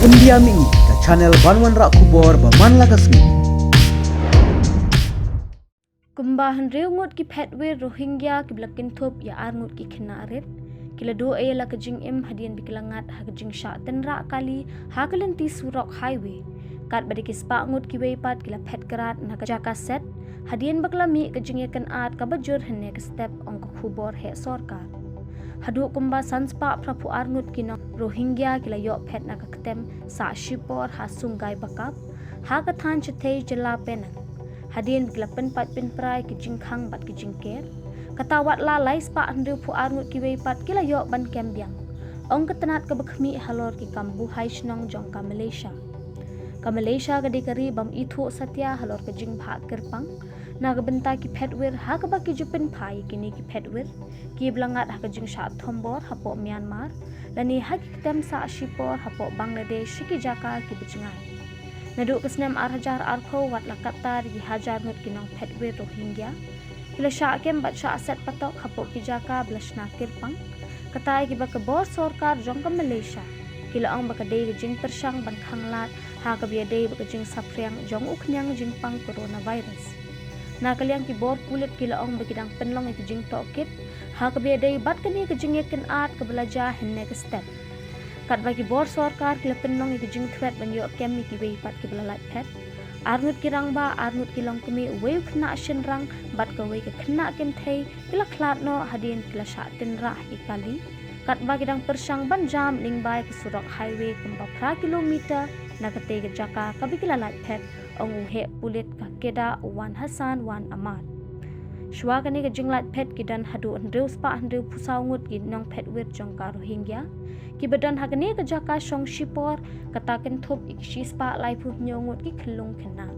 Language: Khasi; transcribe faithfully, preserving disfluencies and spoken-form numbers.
India Mini, ka channel ban wanrah khubor ba man la ka sngi. Kumba hynriew ngut ki phetwir Rohingya kiba la kynthup ïa ar ngut ki khynnah rit, ki la duh ïa la ka jingim hadien ba ki la ngat ha ka jingshah tynrah kali ha ka lynti surok highway. Katba dei ki spah ngut kiwei pat ki la phet krat na ka jaka set, hadien ba ka la mih ka jingïakynad kaba jur hynne ka step, ong ka khubor heh sorkar. Haduh kumba san spah phra phew ar ngut ki nong Rohingya ki la ïoh phet na ka ktem sah shipor ha Sungai Bakap, ha ka thaiñ Chithei, jylla Penang, hadien ba ki la pynpait pynpra ïa ki jingkhang bad ki jingker. Kata wat la lai spah hynriew phew ar ngut kiwei pat ki la ïoh ban kem biang, ong ka tnat kaba khmih halor ki kam buhai shnong jong ka Malaysia. Ka Malaysia ka dei ka ri bym ithuh satia halor ka jingbhah kyrpang na ka bynta ki phetwir, ha kaba ki ju pynphai ïa kine ki phetwir kiba la ngat ha ka jingshah thombor hapoh Myanmar, lane ha ki ktem sah shipor hapoh Bangladesh sha ki jaka kiba jngai. Naduh ka snem ar hajar arphew, wat la katto ki hajar ngut ki nong phetwir Rohingya ki la shah kem bad shah set patok hapoh ki jaka ba la shna kyrpang. Kata ïa kiba ka bor sorkar jong ka Malaysia ki la ong ba ka dei ka jingpyrshang ban khanglad ha kaba ïadei bad ka jingsaphriang jong u khñiang jingpang coronavirus. Na ka liang ki bor pulit ki la ong ba ki dang pynlong ïa ka jingtohkit ha kaba ïadei bad kane ka jingïakynad kaba la jia hynne ka step. Katba ki bor sorkar ki la pynlong ïa ka jingthwet ban ïoh kem ïa kiwei pat kiba la lait phet. Ar ngut ki rangbah, ar ngut ki longkmie, uwei u khynnah shynrang bad kawei ka khynnah kynthei ki la khlad noh hadien ki la shah tynrah ha ki kali, katba ki dang pyrshang ban jam lyngba ïa ka surok highway kumba phra kilometer na katei ka jaka kaba ki la lait phet, ong u heh pulit ka Kedah, u Wan Hassan Wan Ahmad. Shuwa kane ka jinglait phet ki don haduh hynriew spah hynriew phew saw ngut ki nong phetwir jong ka Rohingya kiba don ha kane ka jaka shong shipor, kata kynthup ïa ki shi spah laiphew hynñiew ngut ki khyllung khynnah.